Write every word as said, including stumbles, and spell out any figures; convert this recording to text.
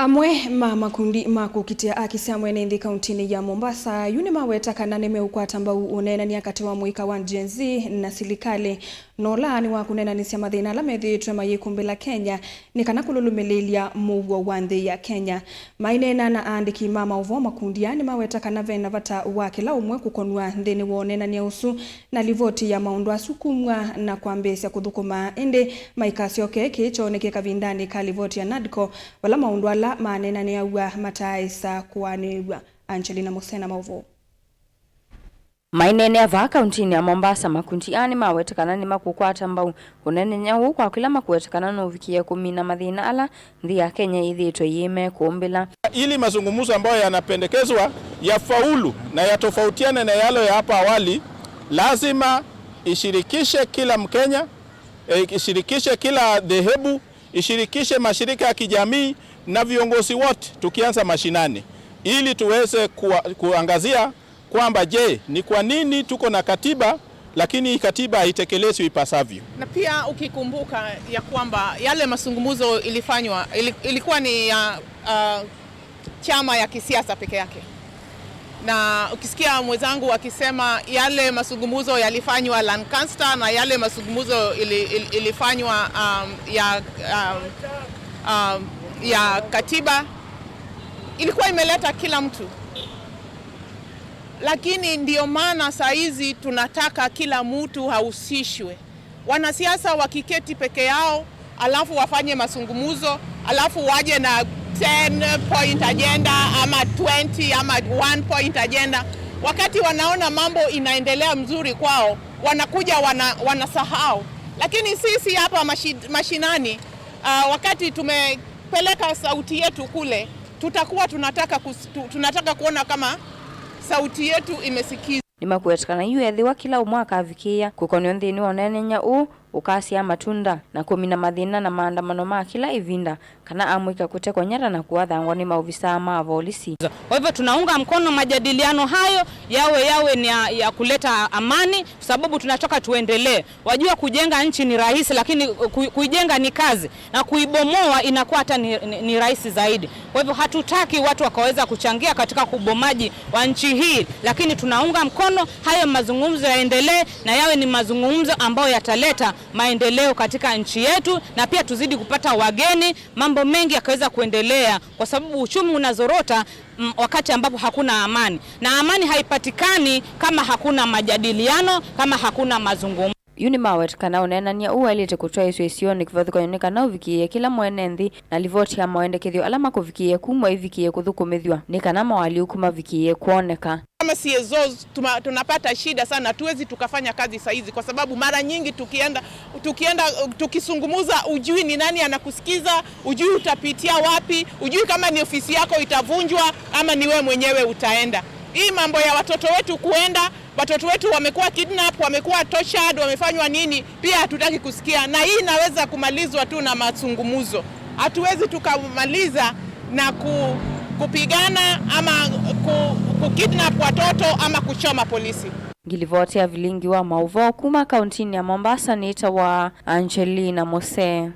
Amwe ma makundi ma kũkitĩa aki sya mwene nthĩ kauntinĩ ya Mombasa yu nĩmaweta kana nĩmeũkwata mbau ũneenany'a katĩ wa mũika wa Gen Z na silikalĩ, na ũla nĩ wa kũneenanĩsya mathĩna ala methĩĩtwe mayĩkumbĩla Kenya nĩ kana kũlũlũmĩlĩlya mũuo wa nthĩ ya Kenya. Maineena na aandĩki ma maũvoo, makundi aa nĩmaweta kana ve na vata wa kĩla ũmwe kũkonw'a nthĩnĩ wa ũneenany'a ũsu na livoti ya maũndũ asu kumw'a na kwambĩĩsya kũthũkũma, ĩndĩ maikasyoke kĩĩ kyooneke kavindanĩ ka livoti ya NADCO, vala maũndũ ala maneenanĩaw'a mataaĩsa kũaanĩw'a. Angelina Musena, maũvoo. Maineenea vaa kauntinĩ ya Mombasa, makundi aa nĩmaweta kana nĩmakũkwata mbau ũneenany'a ũũ kwa kĩla makũweta kana nũvikĩe kũmina mathĩna ala nthĩ ya Kenya yĩthĩĩtwe yĩmekũmbĩla. Ili mazungumzo ambayo yanapendekezwa yafaulu na yatofautiane na yale ya hapa awali, lazima ishirikishe kila Mkenya, eh, ishirikishe kila dhehebu, ishirikishe mashirika ya kijamii na viongozi wote, tukianza mashinani, ili tuweze kua-, kuangazia kwamba, je, ni kwa nini tuko na katiba lakini hii katiba haitekelezwi ipasavyo? Na pia ukikumbuka ya kwamba yale mazungumzo ilifanywa, ili-, ilikuwa ni ya, uh, chama ya kisiasa peke yake. Na ukisikia mwenzangu akisema yale mazungumzo yalifanywa Lancaster na yale mazungumzo ili-, ili-, ilifanywa, um, ya, um, um, ya katiba, ilikuwa imeleta kila mtu. Lakini ndio maana saa hizi tunataka kila mtu ahusishwe. Wanasiasa wakiketi peke yao, alafu wafanye mazungumzo, alafu waje na ten point agenda ama twenty ama one point agenda, wakati wanaona mambo inaendelea mzuri kwao, wanakuja wana-, wanasahau. Lakini sisi hapa mashi-, mashinani, ah, wakati tumepeleka sauti yetu kule, tutakuwa tunataka kus-, tu-, tunataka kuona kama sauti yetu imesikizwa. Nĩmakweta kana yu ethĩwa kĩla ũmwe akavikĩĩa kũkonw'a nthĩnĩ wa ũneenany'a ũũ, ũkasyaa matunda na kũmina mathĩna na maandamano ma kĩla ĩvinda, kana amũika kũtekwa nyata na kũathangwa nĩ maovisaa ma volisi. Kwa hivyo tunaunga mkono majadiliano hayo yawe, yawe ni ya, ya kuleta amani, kwa sababu tunataka tuendelee. Wajua, kujenga nchi ni rahisi, lakini ku-, kuijenga ni kazi, na kuibomoa inakuwa hata ni, ni, ni rahisi zaidi. Kwa hivyo hatutaki watu wakaweza kuchangia katika kubomaji wa nchi hii, lakini tunaunga mkono hayo mazungumzo yaendelee, na yawe ni mazungumzo ambayo yataleta maendeleo katika nchi yetu, na pia tuzidi kupata wageni, mambo mengi yakaweza kuendelea, kwa sababu uchumi unazorota, mm, wakati ambapo hakuna amani, na amani haipatikani kama hakuna majadiliano, kama hakuna mazungumzo. Yu nĩmaweta kana ũneenany'a ũũ waĩlĩte kũtwaĩĩsw'a isionĩ kĩvathũkany'o nĩ kana ũvikĩĩe kĩla mwene nthĩ, na livoti ya mawendekethyo ala makũvikĩĩe kumw'a ĩvikĩĩe kũthũkũmĩthw'a nĩ kana moalyũku mavikĩĩe kwoneka. Kama C S Os tuma-, tunapata shida sana, hatuwezi tukafanya kazi saa hizi kwa sababu mara nyingi tukienda, tukienda, tukizungumza, hujui ni nani anakusikiza, hujui utapitia wapi, hujui kama ni ofisi yako itavunjwa ama ni wewe mwenyewe utaenda. Hii mambo ya watoto wetu kuenda, watoto wetu wamekuwa kidnap, wamekuwa tortured, wamefanywa nini, pia hatutaki kusikia. Na hii inaweza kumalizwa tu na mazungumzo. Hatuwezi tukamaliza na ku-, kupigana ama ku-, kukidnap watoto ama kuchoma polisi. Ngilivoti ya vilingi wa maũvoo kuma kauntinĩ ya Mombasa nĩtawa Angelina Mose.